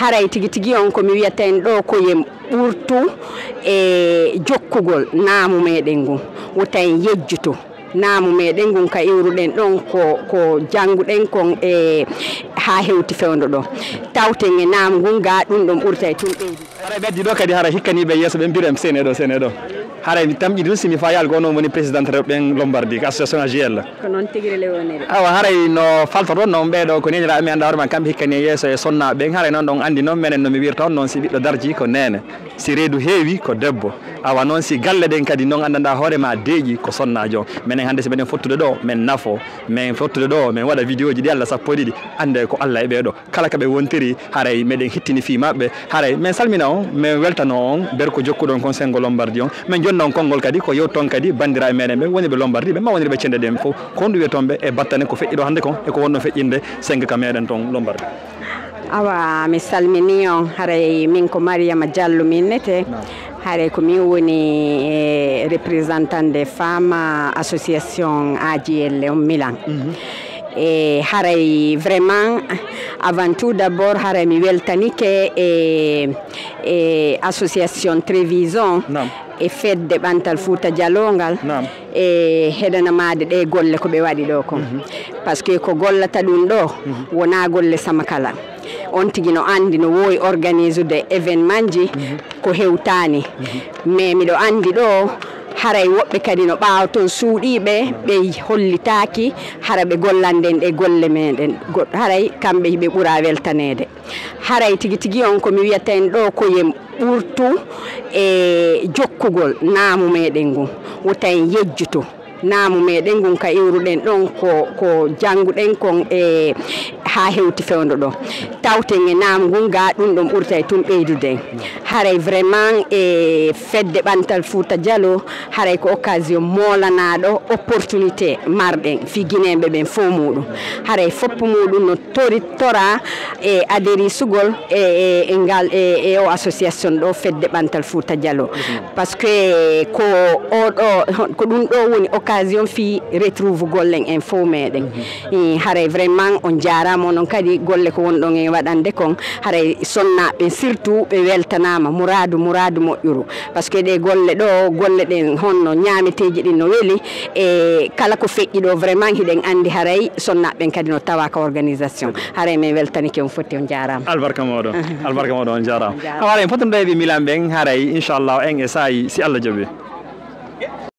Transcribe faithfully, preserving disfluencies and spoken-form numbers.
Haray tigi tigi on ko mi wiyata en ɗo ko yen ɓurtu e jokkugol naamu meɗen ngun, wota en yejjutu naamu meɗen ngun ka iwruɗen ɗon ko, ko jannguɗen kon e haa hewti fewndo ɗo. Tawten e naamu ngun ga ɗum ɗon ɓurta e tun ɓeydu. Haray ɓe addi ɗo kadi haray hikkaniiɓe yeeso ɓen mbiɗo en sene ɗo, sene ɗo. Haray mi tamƴi ɗum si mi fayaali ko onon woni présidente rewɓe ɓen Lombardi, ko association A J L. Ko noon tigi le woniri. Awa haray no faltoto noon ɓeeɗo ko nenira mi annda hoore ma kamɓe hikkani e yeeso e sonnaaɓe ɓen. Haray noon ɗon anndi noon menen no mi wirta on noon si ɓiɗɗo darji ko neene. Si reedu heewi ko debbo. Awa noon si galle ɗen kadi noon anndanɗaa hoore ma deeƴi ko sonnaajo. Menen hannde si meɗen fottude ɗo men nafo. Men fottude ɗo men waɗa vidéo ji ɗi Allah sappo e ɗiɗi. Annde ko Allah e ɓeeɗo. Kala ka ɓe wontiri, haray meɗen hittini fii maɓɓe. Haray men salmina on, men weltano on, nder ko jokkuɗon kon senngo Lombardi on. Men jonna on konngol kadi, ko yewton kadi banndiraaɓe meɗen ɓe wonirɓe Lombardi ɓe, ma wonirɓe cennde ɗen fof. Ko honɗum wiyaton ɓe e battane ko feƴƴi ɗo hannde kon, e ko wonno feƴƴinde senngo ka meɗen ton Lombardi? Awa, mi salmini on, haray min ko Mariama Diallo mi innete. Naam. Haray ko min woni, eh, représentant des femmes association A J L on Milan. Mhm. E haray vraiment, avant tout d'abord, haray mi weltanike e, e association Treviso, naam, e fedde ɓantal Fuuta Jaloo ngal, naam, e heɗanamaade ɗe golle ko ɓe waɗi ɗo kon. Mhm. Parce que ko gollata ɗum ɗo, mhm, wonaa golle sama kala. On tigi no anndi no woowi organisude événement ji, mhm, ko hewtaani. Mhm. Mais miɗo anndi ɗo, haray woɓɓe kadi no ɓaawo ton suuɗiiɓe, ɓe hollitaaki, hara ɓe gollanden ɗe golle meɗen. Goɗɗo, haray kamɓe ɓe ɓura weltaneede. Haray tigi tigi on ko mi wiyata en ɗo ko yen ɓurtu e jokkugol naamu meɗen ngun. Wota en yejjutu naamu meɗen ngun ka iwruɗen ɗon ko, ko jannguɗen kon e haa hewti fewndo ɗo. Tawten e naamu ngun ga ɗum ɗon ɓurta e tun ɓeydude. Haray vraiment e fedde ɓantal Fuuta Jaloo, haray ko occasion moolanaaɗo, opportunité marɗen fii Gineeɓe ɓen fow muɗum. Haray foppu muɗum no tori, tora e aderisugol e, e, e ngal, e, e o association ɗo fedde ɓantal Fuuta Jaloo. Parce que ko o ɗo, ko ɗum ɗo woni occasion fii retrouve gollen en fow meɗen. Eh, haray vraiment on jaaraama, onon kadi golle ko wonɗon e waɗande kon, haray sonnaaɓe surtout ɓe weltanaama, muraadu, muraadu moƴƴuru. Parce que ɗe golle ɗo, golle ɗen honno ñaameteeji ɗin no weli, e kala ko feƴƴi ɗo vraiment hiɗen anndi haray sonnaaɓe ɓen kadi no tawa ka organisation. Haray min weltanike on foti, on jaaraama. Albarka moɗon. Albarka moɗon, on jaaraama. On jaaraama. Haray en potuno ɗo e ɓe Milan ɓen, haray inchallah en e saa'i si Allah jaɓi.